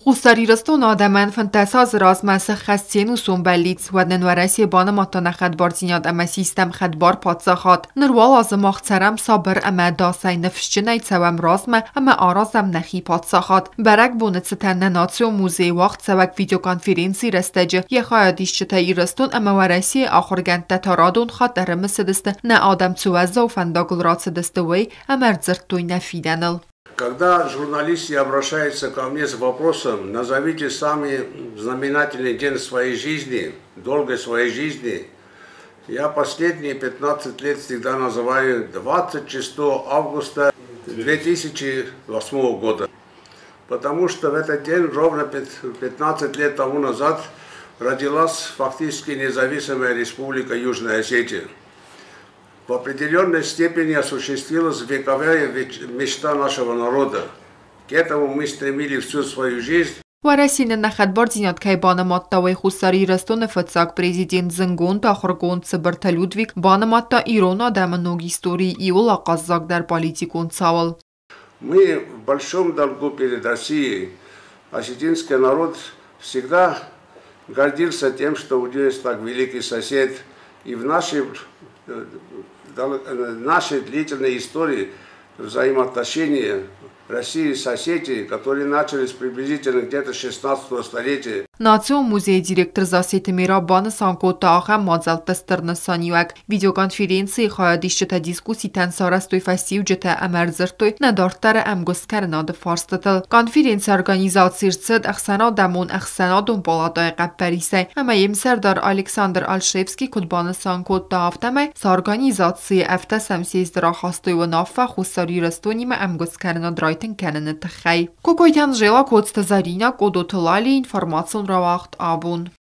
Хуссар Ирыстоны адӕмӕн 15 азы размӕ сӕххӕст се нусон бӕллиц, уӕд нын Уӕрӕсе банымадта нӕ хӕдбардзинад ӕмӕ систӕм хӕдбар паддзахад. Ныр уал азы мах цӕрӕм сабыр ӕмӕ ӕдасӕй, ныфсджынӕй цӕуӕм размӕ ӕмӕ аразӕм нӕхи паддзахад. Бӕрӕгбоны цытӕн нӕ Национ музейы уагъдцӕуӕг видеоконференцийы рӕстӕджы йӕ хайадисджытӕ Ирыстон ӕмӕ Уӕрӕсейы ахуыргӕндтӕ та радон хатт ӕрымысыдысты, нӕ адӕм цы уӕззау фӕндагыл рацыдысты, уый ӕмӕ ӕрдзырдтой нӕ фидӕныл. Когда журналисты обращаются ко мне с вопросом: «Назовите самый знаменательный день своей жизни, долгой своей жизни», я последние 15 лет всегда называю 26 августа 2008 года. Потому что в этот день, ровно 15 лет тому назад, родилась фактически независимая республика Южная Осетия. В определенной степени осуществилась вековая мечта нашего народа. К этому мы стремились всю свою жизнь. Уӕрӕсе нын нӕ хӕдбардзинад кӕй банымадта, уый Хуссар Ирыстоны фыццаг президент, зындгонд ахуыргонд Цыбырты Людвиг банымадта ирон адӕмы ног историйы иууыл ахъаззагдӕр политикон цауыл. Мы в большом долгу перед Россией. Осетинский народ всегда гордился тем, что у него есть так великий сосед. И в нашей длительной истории взаимоотношения России с Осетией, которые начались приблизительно где-то с 16 столетия. Национ музейы директор Зассеты Мераб банысан кодта ахӕм мадзӕлтты стыр нысаниуӕг. Видеоконференцийы хайадисджытӕ дискусситӕн сарӕзтой фӕстиуджытӕ ӕмӕ ӕрдзырдтой нӕ дарддӕры ӕмгуысткӕнынады фарстытыл. Конференци организаци рцыд Ӕхсӕнадӕмон ӕхсӕнадон палатӕйы хъӕппӕрисӕй ӕмӕ йе мсӕрдар Александр Альшевский куыд банысан кодта, афтӕмӕй сӕ организацийы ӕвдӕсӕм съезды рахастой уынаффӕ Хуссар Ирыстонимӕ ӕмгуысткӕнынад райтынг кӕныны тыххӕй. Кокойты Анжела, Коцты Зарина, Къодоты Лали, информацион рауагъд «Абон».